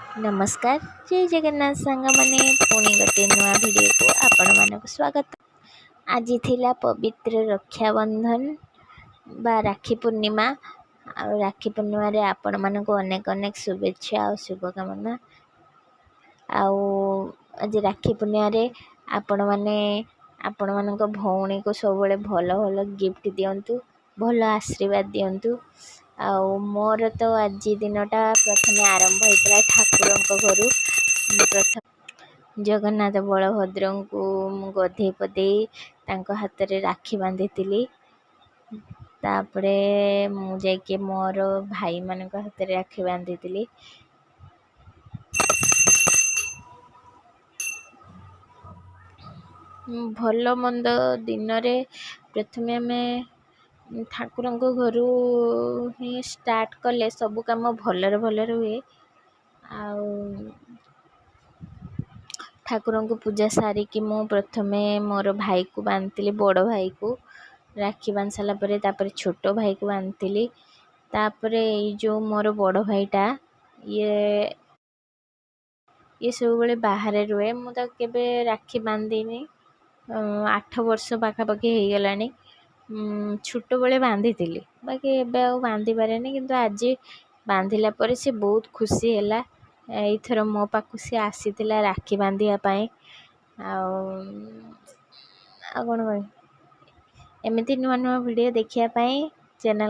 ନମସ୍କାର, ଜୟ ଜଗନ୍ନାଥ ସାଙ୍ଗମାନେ। ପୁଣି ଗୋଟେ ନୂଆ ଭିଡ଼ିଓକୁ ଆପଣମାନଙ୍କୁ ସ୍ୱାଗତ। ଆଜି ଥିଲା ପବିତ୍ର ରକ୍ଷାବନ୍ଧନ ବା ରାକ୍ଷୀ ପୂର୍ଣ୍ଣିମା। ଆଉ ରାକ୍ଷୀ ପୂର୍ଣ୍ଣିମାରେ ଆପଣମାନଙ୍କୁ ଅନେକ ଅନେକ ଶୁଭେଚ୍ଛା ଆଉ ଶୁଭକାମନା। ଆଉ ଆଜି ରାକ୍ଷୀ ପୂର୍ଣ୍ଣିମାରେ ଆପଣମାନେ ଆପଣମାନଙ୍କ ଭଉଣୀକୁ ସବୁବେଳେ ଭଲ ଭଲ ଗିଫ୍ଟ ଦିଅନ୍ତୁ, ଭଲ ଆଶୀର୍ବାଦ ଦିଅନ୍ତୁ। ଆଉ ମୋର ତ ଆଜି ଦିନଟା ପ୍ରଥମେ ଆରମ୍ଭ ହେଇଥିଲା ଠାକୁରଙ୍କ ଘରୁ। ପ୍ରଥମେ ଜଗନ୍ନାଥ ବଳଭଦ୍ରଙ୍କୁ ମୁଁ ଗଧେଇ ପଧେଇ ତାଙ୍କ ହାତରେ ରାକ୍ଷୀ ବାନ୍ଧିଥିଲି। ତାପରେ ମୁଁ ଯାଇକି ମୋର ଭାଇମାନଙ୍କ ହାତରେ ରାକ୍ଷୀ ବାନ୍ଧିଥିଲି। ଭଲ ମନ୍ଦ ଦିନରେ ପ୍ରଥମେ ଆମେ ଠାକୁରଙ୍କ ଘରୁ ହିଁ ଷ୍ଟାର୍ଟ କଲେ ସବୁ କାମ ଭଲରେ ଭଲରେ ହୁଏ। ଆଉ ଠାକୁରଙ୍କୁ ପୂଜା ସାରିକି ମୁଁ ପ୍ରଥମେ ମୋର ଭାଇକୁ ବାନ୍ଧିଥିଲି, ବଡ଼ ଭାଇକୁ ରାକ୍ଷୀ ବାନ୍ଧି ସାରିଲା ପରେ ତାପରେ ଛୋଟ ଭାଇକୁ ବାନ୍ଧିଥିଲି। ତାପରେ ଏଇ ଯେଉଁ ମୋର ବଡ଼ ଭାଇଟା, ଇଏ ସବୁବେଳେ ବାହାରେ ରୁହେ, ମୁଁ ତାକୁ କେବେ ରାକ୍ଷୀ ବାନ୍ଧିନି। 8 ବର୍ଷ ପାଖାପାଖି ହେଇଗଲାଣି। ଛୋଟବେଳେ ବାନ୍ଧିଥିଲି, ବାକି ଏବେ ଆଉ ବାନ୍ଧିପାରେନି। କିନ୍ତୁ ଆଜି ବାନ୍ଧିଲା ପରେ ସେ ବହୁତ ଖୁସି ହେଲା। ଏଇଥର ମୋ ପାଖକୁ ସେ ଆସିଥିଲା ରାକ୍ଷୀ ବାନ୍ଧିବା ପାଇଁ। ଆଉ ଆଉ କ'ଣ କହିବି, ଏମିତି ନୂଆ ନୂଆ ଭିଡ଼ିଓ ଦେଖିବା ପାଇଁ ଚ୍ୟାନେଲ୍